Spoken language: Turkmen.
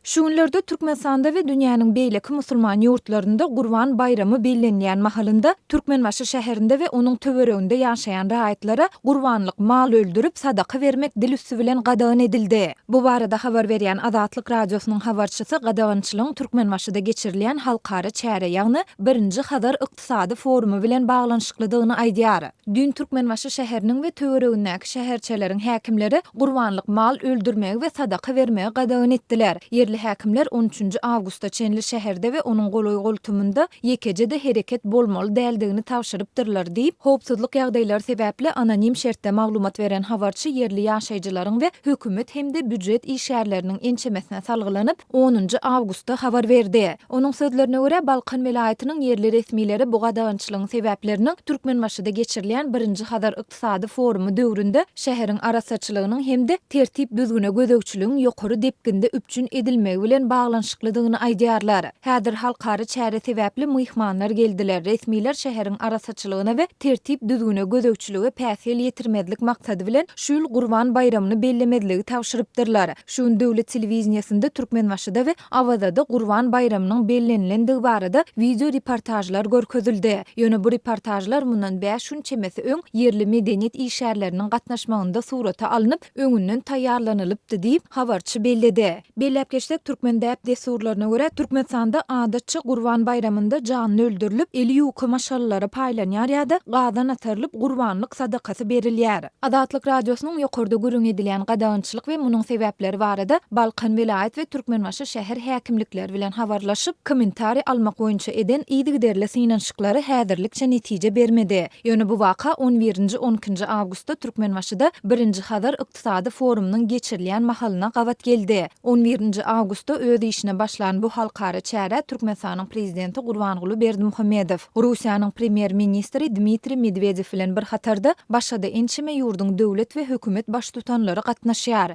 Şu günlerde Türkmenistanda we dünýäniň beýleki musulman ýurtlarynda Gurban baýramy bellenilýän mahalynda Türkmenbaşy şäherinde we onuň töwereginde ýaşaýan raýatlara gurbanlyk mal öldürip, sadaka bermek dil üsti bilen gadagan edildi. Bu barada habar berýän Azatlyk Radiosynyň habarçysy gadagançylygyň Türkmenbaşyda geçirilýän halkara çäre, ýagny Birinji Hazar ykdysady forumy bilen baglanyşyklydygyny aýdýar. Düýn Türkmenbaşy şäheriniň we töweregindäki şäherçeleriň häkimleri gurbanlyk mal öldürmegi we sadaka bermegi gadagan etdiler. Ýerli häkimler on üçünji awgusta çenli şäherde we onuň golaý-goltumynda ýekeje-de hereket bolmaly däldigini tabşyrypdyrlar diýip, howpsuzlyk ýagdaýlary sebäpli anonim şertde maglumat beren habarçy ýerli ýaşaýjylaryň we hökümet hem-de býujet işgärleriniň ençemesine salgylanyp, onunjy awgustda habar berdi. Onuň sözlerine görä, Balkan welaýatynyň ýerli resmileri bu gadagançylygyň sebäpleriniň Türkmenbaşyda geçirilýän birinji Hazar ykdysady forumy döwründe şäheriň arassaçylygynyň hem-de tertip-düzgüne gözegçiligiň ýokary depginde üpjün edilmegi bilen baglanyşyklydygyny aýdýarlar. Häzir halkara çäre sebäpli myhmanlar geldiler, resmiler şäheriň arassaçylygyna we tertip-düzgüne gözegçilige päsgel ýetirmezlik maksady bilen şu ýyl Gurban baýramyny bellemezligi tabşyrypdyrlar. Şu gün döwlet telewideniýesinde Türkmenbaşyda we Awazada Gurban baýramynyň bellenilendigi barada wideo reportažlar görkezildi. Ýöne bu reportažlar mundan bäş gün çemesi öň ýerli medeniýet işgärleriniň gatnaşmagynda surata alnyp, öňünden taýýarlanylypdy diýip, habarçy belledi. Belläp geçsek, türkmen däp-dessurlaryna görä, Türkmenistanda adatça Gurban baýramynda janly öldürilip, eli ýuka maşgalalara paýlanýar ýa-da gazan atarylyp, gurbanlyk sadakasy berilýär. Azatlyk Radiosynyň ýokarda gürrüň edilýän gadagançylyk we munuň sebäpleri barada Balkan welaýat we Türkmenbaşy şäher häkimlikleri bilen habarlaşyp, kommentariý almak boýunça eden yzygiderli synanyşyklary häzirlikçe netije bermedi. Ýöne bu waka on birinji, on ikinji awgustda Türkmenbaşyda birinji Hazar ykdysady forumynyň geçirilýän mahalyna gabat geldi. On birinji awgustda öz işine başlan bu halkara çärä Türkmenistanyň Prezidenti Gurbanguly Berdimuhamedow, Russiýanyň Premýer-ministri Dmitriý Medwedew bilen bir hatarda başga-da ençeme ýurduň döwlet we hökümet baştutanlary gatnaşýar.